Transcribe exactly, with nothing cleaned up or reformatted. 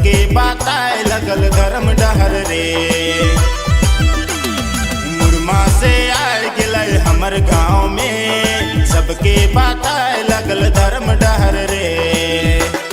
के बताए लगल धर्म डहर रे। मुड़मा से आए गेलै हमर गाँव में, सबके बताए लगल धर्म डहर